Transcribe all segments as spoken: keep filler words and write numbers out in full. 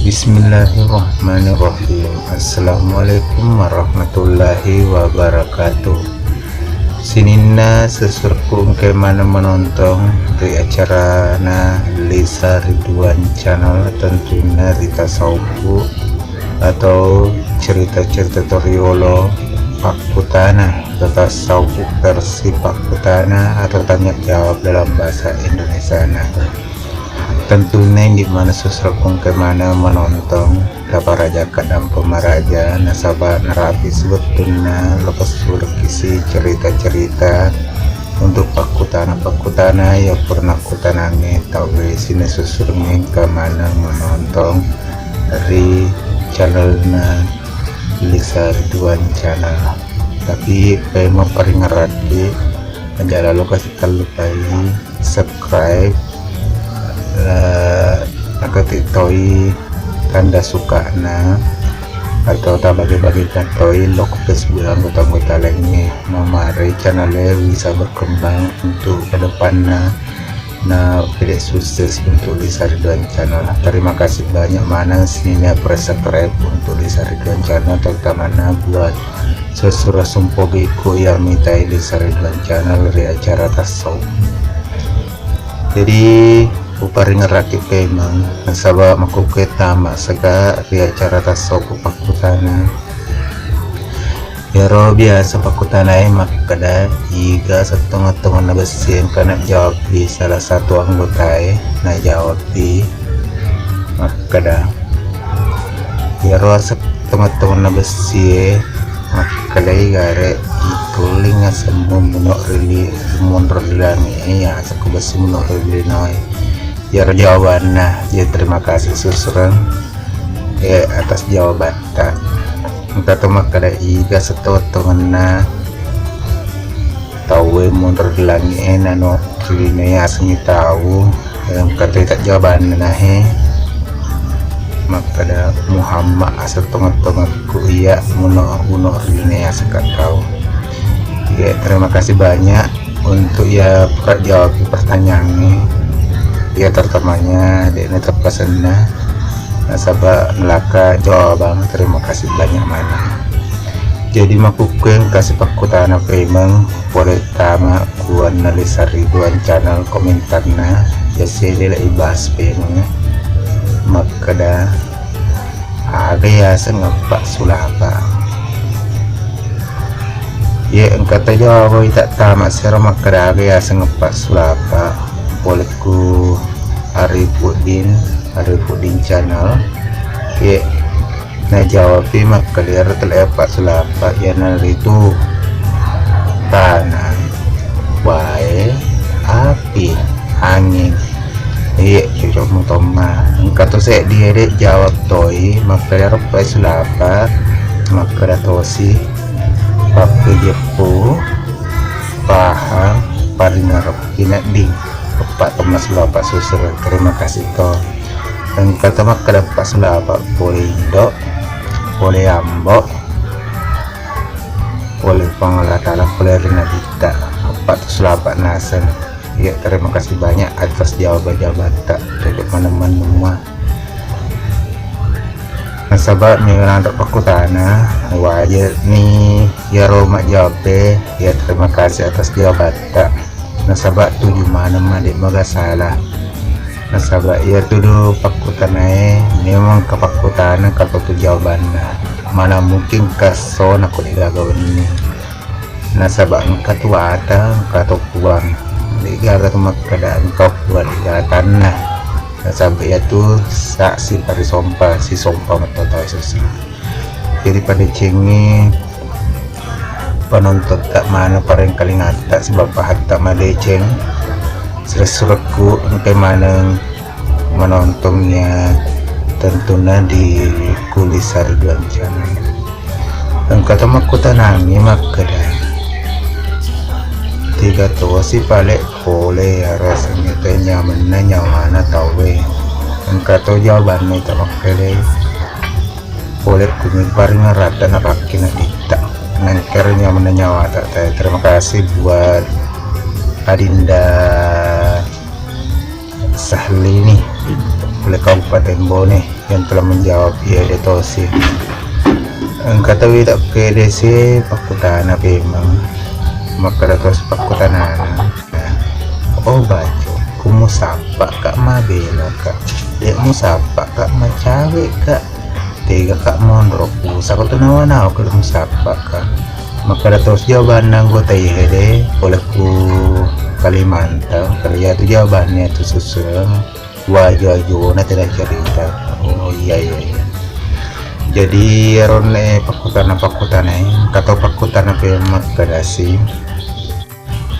Bismillahirrahmanirrahim. Assalamualaikum warahmatullahi wabarakatuh. Sininna sessurku engka maneng manontong ri acarana Lisa Ridwan Channel, tentunna ri tasawufku atau cerita-cerita toriolo pakkutana atau tasawuf versi pakkutana atau tanya jawab dalam bahasa Indonesiana. Tentunna idi maneng sessurku engka maneng manontong taparajakka dampa maraja nasaba narapi siwettunna lokka sulekisi cerita-cerita untuk pakkutana-pakkutana iya pura nakkutanangngi tauwe sininna sessurengngé engka maneng manontong ri channelna Lisa Ridwan Channel. Tapi paimeng paringerakki, aja lalo kasi tellupai subscribe, eh, nakati toi tanda sukana atau tabagi-bagikan toi lo ko Facebook anggota-anggota lainnya. Mamari channel bisa berkembang untuk kedepannya. Nah, oke deh, sukses untuk Lisa Ridwan Channel. Terima kasih banyak maneng sininna pura subscribe untuk Lisa Ridwan Channel, terutamana buat sessureng sumpogiku yang mitai Lisa Ridwan Channel ri acara tasawuf. Jadi, uparingerakki paimeng, nasaba makkukkué tama sega ri acara tasawuf pakkutana. Iyaro biasa pakkutanaé makkeda, iga settongeng-tongenna bessi engka najawabbi salah satu anggotaé, najawabbi makkeda, iyaro settongeng-tongenna bessié makkedai gare itulling asemmu muno ri li-, munro ri langi'é, ya asekku bessi muno ri linoé. Iyaro jawabanna, ya terima kasih sessureng, eh, atas jawabatta. Engka to makkeda iga settongeng-tongenna tauwe munro ri langi'é nano ri linoé asengngi tau, engka to ita jawabanna nahe makkeda Muhammad asettongeng-tongengku iya muno, muno ri linoé asengka tau. Iya, terima kasih banyak untuk iya pura jawab pertanyaangnge. Iya, terutamanya de'na teppasenna nasaba nalaka jawabang. Terima kasih banyak maneng. Jadi makkukkué engka sipakkutana paimeng pole tama kuanna Lisa Ridwan Channel komentarna, ya sede la ibahas paimeng makkeda aga yaseng eppa sulapa. Ye engka to jawab ita tama sero makkeda aga yaseng eppa sulapa pole ku Arifuddin, Arifuddin Channel. Ye najawabpi makkeda iyaro tau eppa sulapa iyanaritu tana, wae, api, anging. Iye, cocok mutomma. Engka to seddi ede jawab toi makkeda eppa sulapa, makkeda tosi pappejeppu, pahang, paringereppi nedding. Eppa tomma sulapa susu. Terima kasih to. Engka to makkeda eppa sulapa pole indo, pole ambo, pole Puang Allah Taala, pole ri Nabitta. Eppa to sulapa naseng. Iya, terima kasih banyak atas jawaban-jawabatta. Cocok maneng-maneng mua. Nasaba mi nanro pakkutana, wajar ni iyaro majawabbe, ya terima kasih atas jawabatta. Nasaba tuju maneng ma de maga salah. Nasaba iya tudu pakkutanae memang ka pakkutana ka to tu jawabanna. Mana mungkin ka sona ko de gaga wenni. Nasaba engka tu ata, engka to puang. De gaga tu makkeda engka puang de gaga tanna. Nasaba iyatu saksi parisompa, sisompa metto tau sessa. Jadi padecengi penonton tak mana parengkalingatta sebab pahatta madeceng. Sure-surekku engka maneng manontong iya tentunna di Kuli Sarduan Channel. Engka to makkutanangngi makkeda, tega tosi pale pole iyaro asengnge to nyamenna nyawana tauwe. Engka to jawabanna ita makkeda, pole kumi paringerratta napakkina ditta. Nengkero nyamenna nyawata. Terima kasih buat Adinda Sahlini. oleh Kabupaten Bone yang telah menjawab iya de tosi. Engka tau ita pede si pakkutana pemang. Makkeda tosi pakkutanana. Oh baco, ku musappa ka mabela ka. Dek musappa ka macawe ka. Tega ka monro ku sako tu nawa-nawa ku musappa ka. Makkeda tosi jawabanna anggota ihe de, pole ku Kalimantan, kerja tu jawabannya tu sesuai. Wajo-wajo na tidak cerita. Oh iya iya iya. Jadi ronne pakkutana-pakkutana, eh, kata pakkutana pe makkedasi.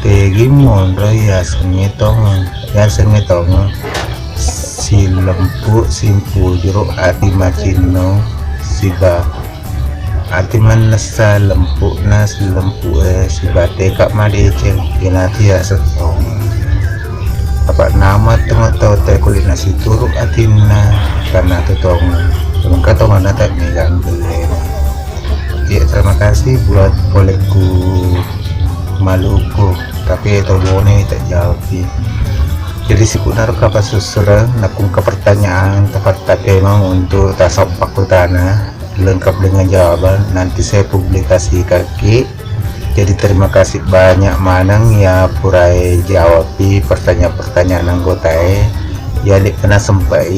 Tegi monro yasengnge tong, yasengnge tong silempu simpujuru ati macinno siba Ati mannessa lempukna silempue sibateka madeceng, inati yaseng tong. Apa nama tengok tau te kulit nasi turuk atinna karena tu tong. Engka tong anak tak megang gelena. Ya, terima kasih buat kolekku Maluku, tapi itu Bone tak jawab. Jadi sikunaro kapang sussureng nakungka pertanyaan tepat tapi memang untuk tasompak utana lengkap dengan jawaban nanti saya publikasikan ki. Jadi terima kasih banyak maneng ya purae jawabi pertanyaan-pertanyaan anggotae. Ya dek pernah sempat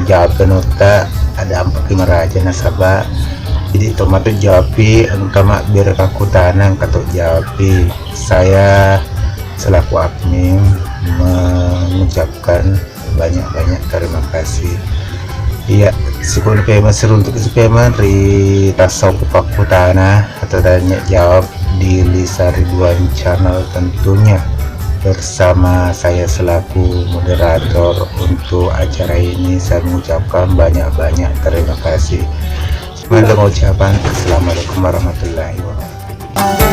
jawab penutta ada empat lima raja nasaba. Jadi tomato jawabi engka mabbere pakkutana engka to jawabi. Saya selaku admin mengucapkan banyak-banyak terima kasih. Iya, sipun payment seruntuk si payment ri tasau pakkutana atau tanya jawab di Lisa Ridwan Channel tentunya bersama saya selaku moderator untuk acara ini. Saya mengucapkan banyak-banyak terima kasih. Sekian ucapan. Assalamualaikum warahmatullahi wabarakatuh.